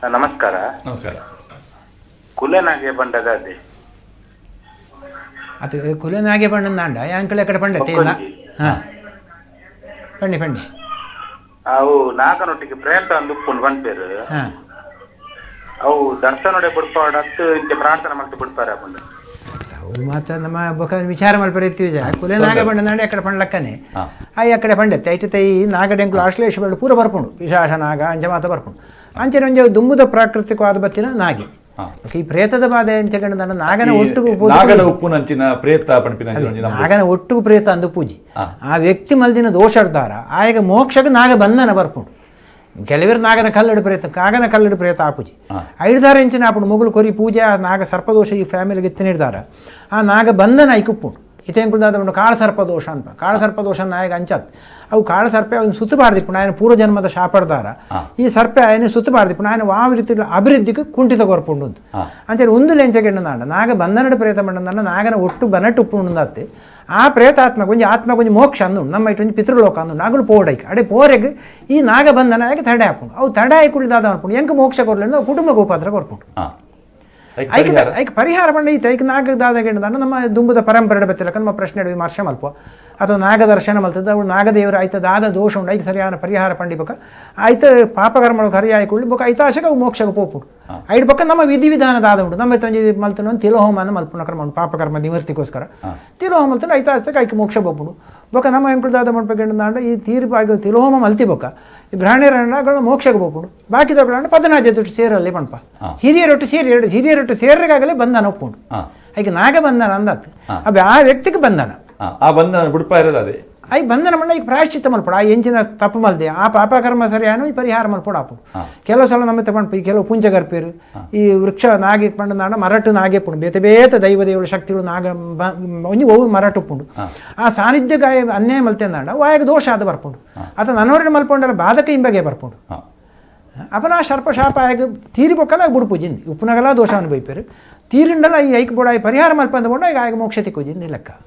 ನಮಸ್ಕಾರ. ನಮಸ್ಕಾರ. ಕುಲೆನಾಗೆ ಬಂಡದ ಅದೇ. ಅದು ಕುಲನಾಗೆ ಪಂಡಂದಾಂಡ ಯಾಂಕುಲ ಕಡೆ ಪಂಡತೆ. ಬೊಕ್ಕೊಂಜಿ. ಹಾ, ಪಂಡಿ ಪಂಡಿ. ಅವು ನಾಗನೊಟ್ಟಿಗೆ ಪ್ರೇತ ಅಂದು ಉಪ್ಪುಂಡು ಪನ್ಪೇರು. ಹಾ. ಅವು ದರ್ಶನೊಡೆ ಬಿಡ್ಪಾಡತ್ತು ಇಂಚ ಪ್ರಾರ್ಥನೆ ಮಲ್ತ್ ಬಿಡ್ಪಾರೆ ಅಪುಂಡು. ಅವು ಮಾತ್ರ ನಮ್ಮ ಬೊಕ ವಿಚಾರ ಮಲ್ಪರೆ ಇತ್ತೀಜ. ಕುಲೆ ನಾಗ ಬಂಡ ಅಕ್ಕಡೆ ಪಂಡ್ಲಕ್ಕನೆ. ಆಯ್ ಅಕ್ಕಡೆ ಪಂಡೆತ್ತೆ ಐಟ್ ತೈ ನಾಗಡೆಂಕುಲು ಆಶ್ಲೇಷ ಬೇಡ ಪೂರ ಬರ್ಪುಂಡು, ಪಿಶಾಶ ನಾಗ ಅಂಚ ಮಾತ ಬರ್ಪುಂಡು. ಅಂಚನೆ ಒಂಜಿ ದುಂಬುದ ಪ್ರಾಕೃತಿಕವಾದ ಬತ್ತಿನ ನಾಗೆ. ಈ ಪ್ರೇತದ ಬಾಧೆ ಅಂಚ ಗಂಡ ನಾಗನ ಈ ಒಟ್ಟುಗು ನಾಗನ ಉಪ್ಪುನಂಚಿನ ಪ್ರೇತ ಪನ್ಪಿನ ಒಂಜಿ ನಂಬುಗೆ. ನಾಗನ ಒಟ್ಟುಗು ಪ್ರೇತ ಅಂದು ಪೂಜೆ. ಆ ವ್ಯಕ್ತಿ ಮಲ್ದಿನ ದೋಷರ್ದಾರ ಆಯಗ ಮೋಕ್ಷಕ್ಕೆ ನಾಗ ಬಂಧನ ಬರ್ಪುಂಡು. ಕೆಲವರು ನಾಗನ ಕಲ್ಲಡು ಪ್ರೇತ, ಕಾಗನ ಕಲ್ಲಡು ಪ್ರೇತ ಆಪುಜಿ. ಐದಾರು ಇಂಚಿನ ಆಪುಂಡು. ಮೊಗುಲು ಕೊರಿ ಪೂಜೆ ಆ ನಾಗ ಸರ್ಪದೋಷ ಈ ಫ್ಯಾಮಿಲಿಗೆ ಎತ್ತಿನಿಡ್ದಾರ ಆ ನಾಗ ಬಂಧನ ಐಕುಪ್ಪುಂಡು. ಇತೇಂಕುಲ್ದಾದ ಉಂಡು ಕಾಳ ಸರ್ಪದೋಷ ಅಂತ. ಕಾಳ ಸರ್ಪದೋಷ ನಾಯಕ ಅಂಚಾತ್ ಅವು ಕಾಳ ಸರ್ಪೆ ಅವನು ಸುತ್ತಬಾರ್ದಿಪ್ಪುಂಡು. ఆయన ಪೂರ್ವಜನ್ಮದ ಶಾಪಡ್ದಾರ ಈ ಸರ್ಪೆ ఆయన ಸುತ್ತಬಾರ್ದಿಪ್ಪುಂಡು. ఆయన ವಾವ ರೀತಿ ಅಭಿವೃದ್ಧಿಗೆ ಕುಂಠಿತ ಕೊರ್ಪುಂಡು ಅಂತ. ಅಂಚೆ ಒಂದು ಲೆಂಚಗೆಂಡ ನಾಗ ಬಂಧನಡು ಪ್ರೇತ ಮಂಡಂದಾಂಡ ನಾಗನ ಒಟ್ಟು ಬನಟ್ಟು ಉಪ್ಪುಂಡು. ಆ ಪ್ರೇತಾತ್ಮ ಒಂಜಿ ಆತ್ಮ ಒಂಜಿ ಮೋಕ್ಷ ಅಂದು ನಮ್ಮ ಇಟ್ಟು ಒಂಜಿ ಪಿತೃಲೋಕ ಅಂದು ನಾಗುಲು ಪೋಡೈಕ್ ಅಡೆ ಪೋರೆಗ್ ಈ ನಾಗ ಬಂಧನ ಆಗ ತಡೆ ಹಾಪುಂಡು. ಅವು ತಡೆ ಆಯ್ಕುಳಿದಾದ ಅನ್ಪುಂಡು. ಎಂಕ್ ಮೋಕ್ಷ ಕೊರ್ಲೆಂದು ಅವು ಕುಟುಂಬ ಉಪದ್ರ ಕೊರ್ಪುಂಡು. ಐಕ್ ಐಕ್ ಪರಿಹಾರ? ಐಕ್ ಪರಿಹಾರ ಪಂಡ ಈತ ಐಕ್ ನಾಗ ದಾದ ನಮ್ಮ ದುಂಬುದ ಪರಂಪರೆ ಬತ್ತಿಲಕ್ಕ ನಮ್ಮ ಪ್ರಶ್ನೆ ವಿಮರ್ಶೆ ಮಲ್ಪ ಅಥವಾ ನಾಗ ದರ್ಶನ ಮಲ್ತದ ಅವಳು ನಾಗದೇವರು ಆಯ್ತ ದಾದ ದೋಷ ಉಂಡು ಐಕ್ ಸರಿಯಾದ ಪರಿಹಾರ ಪಂಡಿಬಕ ಆಯ್ತ ಪಾಪಕರ್ಮಗಳು ಹರಿ ಆಯ್ಕೊಳ್ಳಿ ಬೊಕ ಐತಾಶಕ ಅವು ಮೋಕ್ಷಕ್ಕೆ ಪೋಪುಂಡು. ಐಡ್ ಬೊಕ ನಮ್ಮ ವಿಧಿವಿಧಾನ ದಾದ ಉಂಡು. ನಮ್ಮ ಒಂಜಿ ಮಲ್ತನ ಒಂದು ತಿಲೋಹೋಮ ಮಲ್ಪುನ ಕ್ರಮ ಉಂಡು. ಪಾಪಕರ್ಮ ನಿವೃತ್ತಿಗೋಸ್ಕರ ತಿಲೋಹೋಮ ಮಲ್ತನ ಐತಾಶಕ ಐಕ್ ಮೋಕ್ಷ ಪೋಪುಂಡು. ಬೊಕ ನಮ್ಮ ಎಂಕುಲು ದಾದ ಮಲ್ಪಗೆಂಡ ಈ ತೀರ್ಪಾಗಿ ತಿಲೋಹೋಮ ಮಲ್ತಿ ಬೊಕ ಈ ಬ್ರಾಹ್ಮಣರ ಮೋಕ್ಷಕ್ಕೆ ಪೋಪುಂಡು. ಬಾಕಿದವುಗಳನ್ನ ಪದನಾಜ ಸೇರಲ್ಲಿ ಪಣಪ ಹಿರಿಯರೊಟ್ಟು ಸೇರಿ ಎರಡು ಹಿರಿಯರೊಟ್ಟು ಸೇರ್ಗಾಗಲೇ ಬಂಧನ ಒಪ್ಪುಂಡು. ಐಕ್ ನಾಗ ಬಂಧನ ಅಂದಾತು ಅಬ್ಬೆ ಆ ವ್ಯಕ್ತಿಗೆ ಬಂಧನ. ಆ ಬಂಧನ ಬುಡ್ಪ ಇರೋದು ಅದೇ. I ಬಂಧನ ಮಣ್ಣ ಈಗ ಪ್ರಾಯಶ್ಚಿತ್ತ ಮಲ್ಪಡ ಆ ಎಂಚಿನ ತಪ್ಪು ಮಲ್ದೆ ಆ ಪಾಪಕರ್ಮ ಸರಿಯಾನು ಪರಿಹಾರ ಮಲ್ಪಡ ಆಪುಂಡು. ಕೆಲವು ಸಲ ನಮ್ಮ ಪಂಪ ಈ ಕೆಲವು ಪುಂಚಗರ್ಪೇರು ಈ ವೃಕ್ಷ ನಾಗಿ ಪಂಡ ಮರಟು ನಾಗೆ ಪುಂಡು ಬೇತೆ ಬೇತೆ ದೈವ ದೇವಳ ಶಕ್ತಿಗಳು ನಾಗ ಒಂಜಿ ಒವು ಮರಟು ಉಪ್ಪುಂಡು. ಆ ಸಾನ್ನಿಧ್ಯ ಗಾಯ ಅನ್ಯಾಯ ಮಲ್ತೆಂದಾಂಡ ವಾಯಗ ದೋಷ ಆದ ಬರ್ಪುಂಡು. ಅಥವಾ ನನೋರಿನ ಮಲ್ಪೊಂಡಲ್ಲ ಬಾಧಕ ಇಂಬಗೆ ಬರ್ಪುಂಡು. ಅಪನ ಸರ್ಪ ಶಾಪ ಆಗ ತೀರಿ ಬೊಕ್ಕಲ ಬುಡ್ಪುಜಿಂది ಉಪ್ಪುನಗಲ ದೋಷ ಅನುಭವಿಪೇರು ತೀರಿಂಡಲ ಈ ಐಕ್ ಬೋಡ ಪರಿಹಾರ ಮಲ್ಪಂದ ಬೋಡ ಈಗ ಆಗ ಮೋಕ್ಷ ತಿಕ್ಕೋಜಿಂದಿ ಲೆಕ್ಕ.